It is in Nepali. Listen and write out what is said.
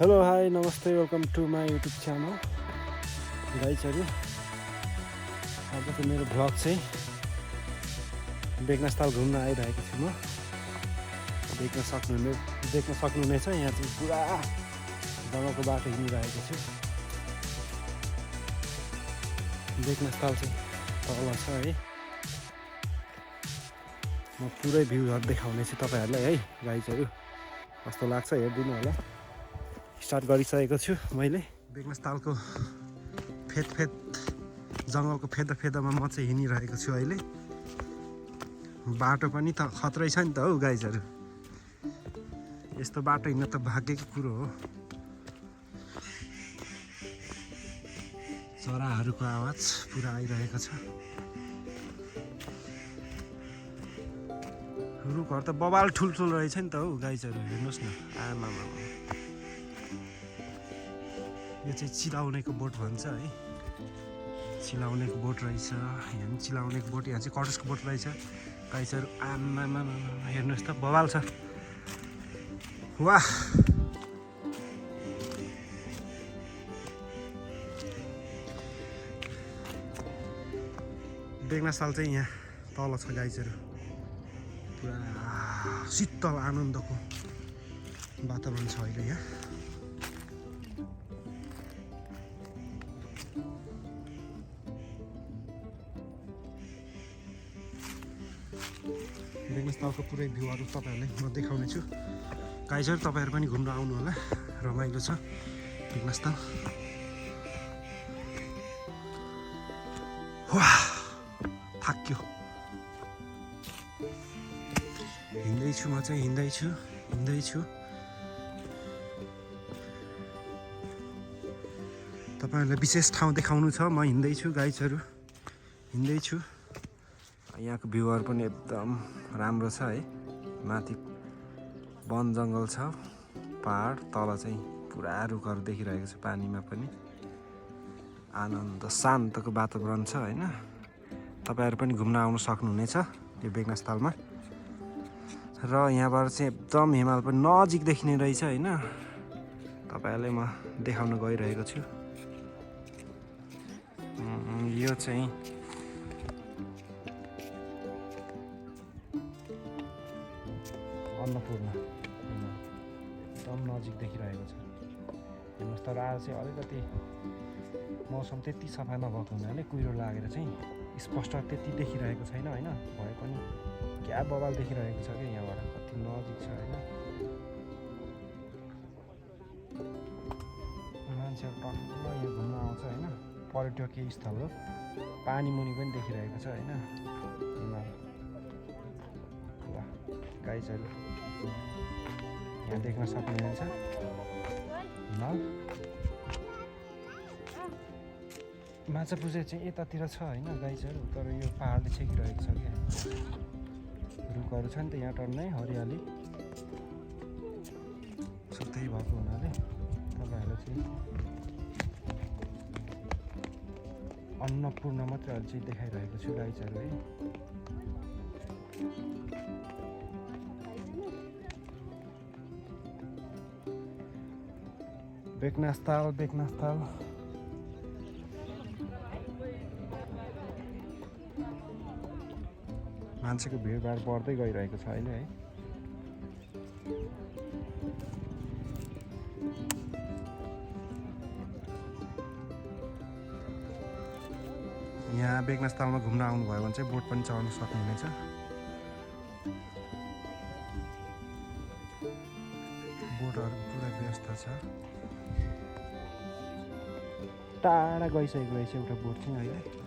Hello hi namaste welcome to my YouTube channel गाइजहरू। आजको मेरो भ्लग चाहिँ बेगनास्थल घुम्न आइरहेको छु म। देख्न सक्नुहुनेछ यहाँ चाहिँ पुरा जङ्गलको बाटो हिँडिरहेको छु। बेगनास्थल चाहिँ तल छ है। म पुरै भ्यूहरू देखाउनेछु तपाईँहरूलाई है गाइजहरू। कस्तो लाग्छ हेरिदिनु होला। स्टार्ट गरिसकेको छु मैले। बेगनास्थलको जङ्गलको फेदमा म चाहिँ हिँडिरहेको छु अहिले। बाटो पनि त खत्रै छ नि त हौ गाइजहरू। यस्तो बाटो हिँड्न त भाग्यको कुरो हो। चराहरूको आवाज पुरा आइरहेको छ। रुखहरू त बबाल ठुल्ठुलो रहेछ नि त हौ गाइजहरू, हेर्नुहोस् न। आमामा यो चाहिँ चिलाउनेको बोट भन्छ है। चिलाउनेको बोट रहेछ। यहाँ पनि चिलाउनेको बोट, यहाँ चाहिँ कटुसको बोट रहेछ गाइजहरू। आमामा हेर्नुहोस् त बबाल छ। वाह, बेगनास्थल चाहिँ यहाँ तल छ गाइजहरू। पुरा शीतल आनन्दको वातावरण छ अहिले यहाँ। बेगनास्थलको पुरै भ्यूहरू तपाईँहरूलाई म देखाउने छु गाइजहरू। तपाईँहरू पनि घुम्न आउनु होला, रमाइलो छ बेगनास्थल। वाह, थाक्यो। हिँड्दैछु म चाहिँ, हिँड्दैछु। तपाईँहरूलाई विशेष ठाउँ देखाउनु छ। म हिँड्दैछु गाइजहरू, हिँड्दैछु। यहाँको भ्यूहरू पनि एकदम राम्रो छ है। माथि वन जङ्गल छ, पहाड, तल चाहिँ पुरा रुखहरू देखिरहेको छ। पानीमा पनि आनन्द शान्तको वातावरण छ होइन। तपाईँहरू पनि घुम्न आउनु सक्नुहुनेछ यो बेगनास्थलमा। र यहाँबाट चाहिँ एकदम हिमाल पनि नजिक देखिने रहेछ होइन। तपाईँहरूलाई म देखाउन गइरहेको छु। यो चाहिँ अन्नपूर्ण एकदम नजिक देखिरहेको छ हेर्नुहोस्। तर आज चाहिँ अलिकति मौसम त्यति सफा नभएको हुनाले कुहिरो लागेर चाहिँ स्पष्ट त्यति देखिरहेको छैन होइन। भए पनि क्या बवाल देखिरहेको छ क्या यहाँबाट, कति नजिक छ होइन। मान्छेहरू टन्न यहाँ घुम्न आउँछ होइन। पर्यटकीय स्थल हो। पानी मुनि पनि देखिरहेको छ होइन हिमाल। गाइजहरू यहाँ देख्न सक्नुहुन्छ हिमाल। माछापुच्छ्रे चाहिँ यतातिर छ होइन गाइजहरू। तर यो पहाडले छेकिरहेको छ क्या। रुखहरू छ नि त यहाँ टन्नै हरियाली सुत्तै भएको हुनाले तपाईँहरूलाई चाहिँ अन्नपूर्ण मात्रै अहिले चाहिँ देखाइरहेको छु गाइजहरू है। बेगनास्थल मान्छेको भिडभाड बढ्दै गइरहेको छ अहिले है। यहाँ बेगनास्थलमा घुम्न आउनुभयो भने चाहिँ बोट पनि चढ्न सक्नुहुनेछ। बोटहरू पुरा व्यवस्था छ। टाढा गइसकेको रहेछ एउटा बोट चाहिँ अहिले।